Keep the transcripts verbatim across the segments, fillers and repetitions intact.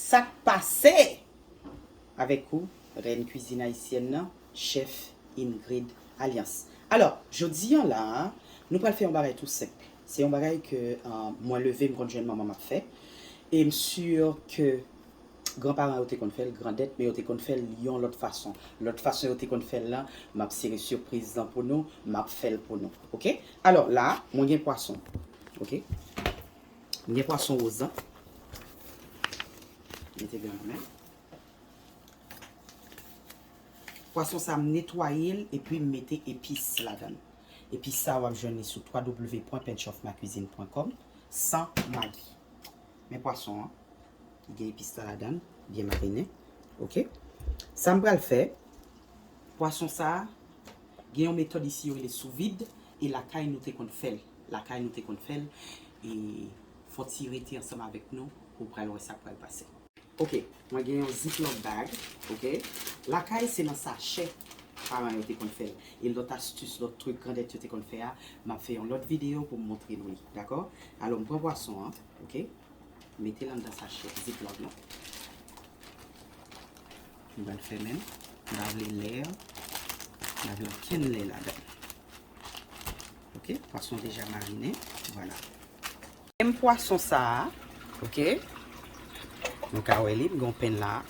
Sa k pase? Avèk ou, rèn kwizin ayisyèn nan, chèf Ingrid Alliance. Alò, jodi a la, nou pral fè yon bagay tou senp. Se yon bagay ke, euh, mwen leve, m konn jwenn manman m ap fè. E m si ke granparan yo te konn fè l, grandèt, men yo te konn fè l yon lòt fason. Lòt fason yo te konn fè l lan, m ap sere sipriz lan pou nou, m ap fè l pou nou. Oke? Alò, la, mwen gen pwason. Oke? M gen pwason woz lan. Mete gran men. Pwason sa, m netwaye l epi m mete epis ladan l. Epis sa, w ap jwenn li sou w w w pwen penchofmacuisine pwen com, san magi. Men pwason an, li gen epis la ladan l, byen marinen. Oke? Sa m pral fè, pwason sa, gen yon metòd isi yo rele sous vide, e lakay nou te konn fè l. Lakay nou te konn fè l, e fò w ti rete ansanm avèk nou pou w pral wè sa k pral pase. Oke, mwen gen yon ziploc bag, oke? Lakay se nan sachè paran yo te konn fè l. E lòt astis, lòt trik grandèt yo te konn fè a, m ap fè yon lòt videyo pou m montre nou li, dakò? Alò, m pran pwason an, oke? M mete l anndan sachè ziploc lan. M pral fèmen l. M pa vle lè, m pa vle okenn lè ladan l. Oke, pwason deja marinen. Vwala. Menm pwason sa a, oke? Nou ka wè li, m gen yon penn la.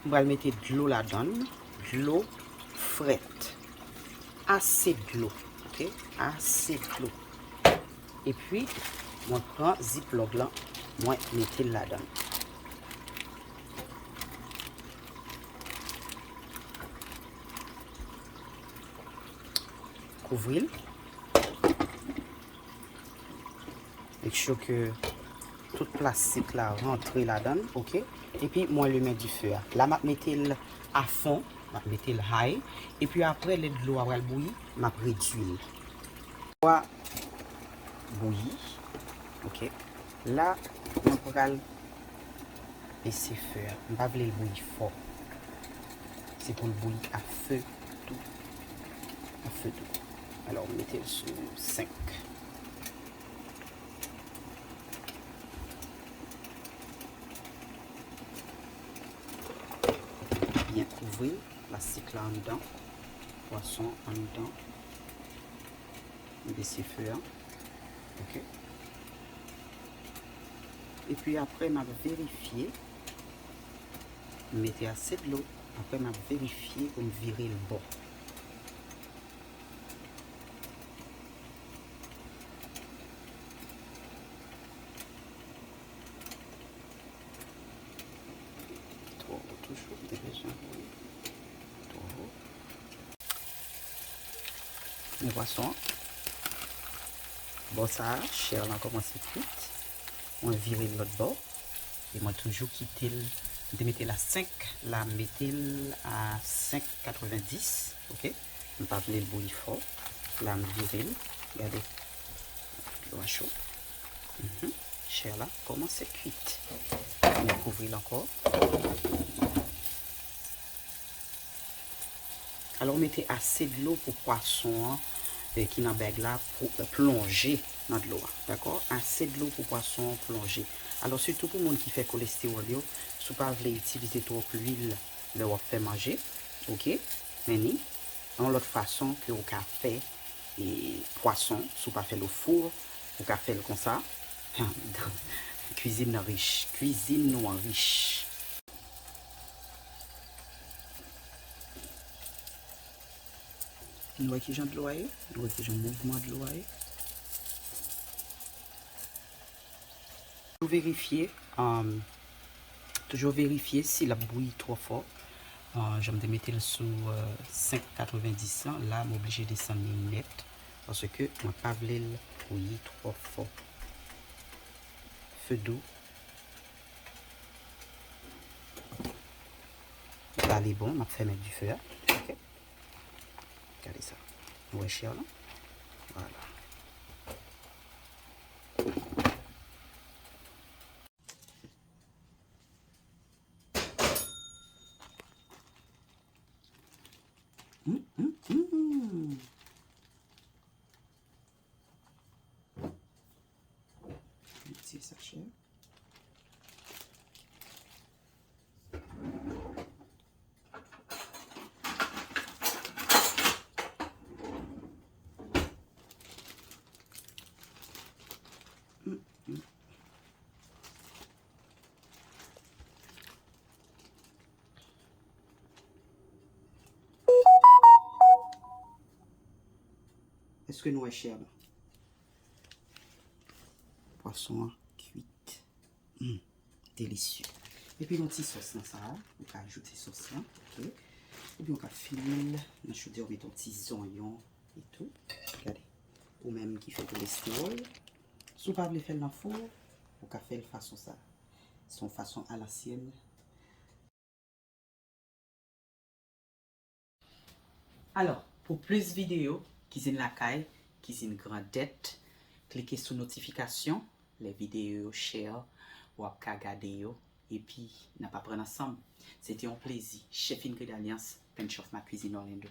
M pral mete dlo ladan l, dlo frèt. Ase dlo, oke? Ase dlo. Epi, mwen pran ziploc lan, mwen mete l ladan l. Kouvri l. Make sure ke tout plastik la rantre ladan l, oke? Epi mwen limen dife a. La m ap mete l a fon, m ap mete l high. Epi apre, lè dlo a pral bouyi, m ap redui l. Dlo a bouyi, oke? La, mwen pral bese fe a. M pa vle l bouyi fò. Se pou l bouyi a fe dou. A fe dou. Alò, m mete l sou senk. Byen kouvri l, plastik la anndan, pwason anndan. M bese fe a. Oke. Epi apre, m ap verifye. M mete ase dlo. Apre, m ap verifye pou m vire l bò. Twò wo toujou, m te bezwen voye twò wo. Men pwason an. Bò sa a, chè lan kòmanse kwit. Mwen vire l lòt bò. E mwen toujou kite l. M te mete l a senk, la m mete l a senk katrevenndis, oke? M pa vle l bouyi fò. La m vire l. Gade. Dlo a cho. Mhm. Chè la kòmanse kwit. Mwen kouvri l ankò. Alò, mete ase dlo pou pwason an, eh, ki nan bag la pou, eh, plonje nan dlo a. Dakò? Ase dlo pou pwason an plonje. Alò, sitou pou moun ki fè kolestewòl yo, si w pa vle itilize twòp lwil lè w ap fè manje, oke? Men ni, yon lòt fason ke w ka fè, eh, pwason, si w pa fè l o fou, ou ka fè l konsa. Kwizin nan rich. Kwizin nou an rich. Nou wè kijan dlo a ye? Nou wè kijan mouvman dlo a ye? Toujou verifye, um, toujou verifye si l ap bouyi twò fò. Uh, jan m te mete l sou, uh, senk katrevenndis lan, la m oblije desann li nèt, paske mwen pa vle l bouyi twò fò. Fe dou. La li bon, m ap fèmen dife a. Oke. Gade sa. Nou wè chè lan? Vwala. Mm, mm, mm. Ti sachè. Èske nou wè chè la? Pwason an kwit. Mm, delisye. Epi yon ti sòs nan sa a. Ou ka ajoute sòs lan. Ok. Oubyen ou ka fini l nan chodyè, ou mete yon ti zonyon etou. Gade. Ou menm ki fè kolestewòl. Si w pa vle fè l nan fou, ou ka fè l fason sa. Se yon fason alansyèn. Alò, pou plis videyo, Kizin Lakay, Kizin Grandèt, klike sou notifikasyon, lè videyo yo share, w ap ka gade yo, epi n ap aprann ansanm. Se te yon plezi. Chèf Ingrid Alliance, Penchoff Ma Cuisine Orlando.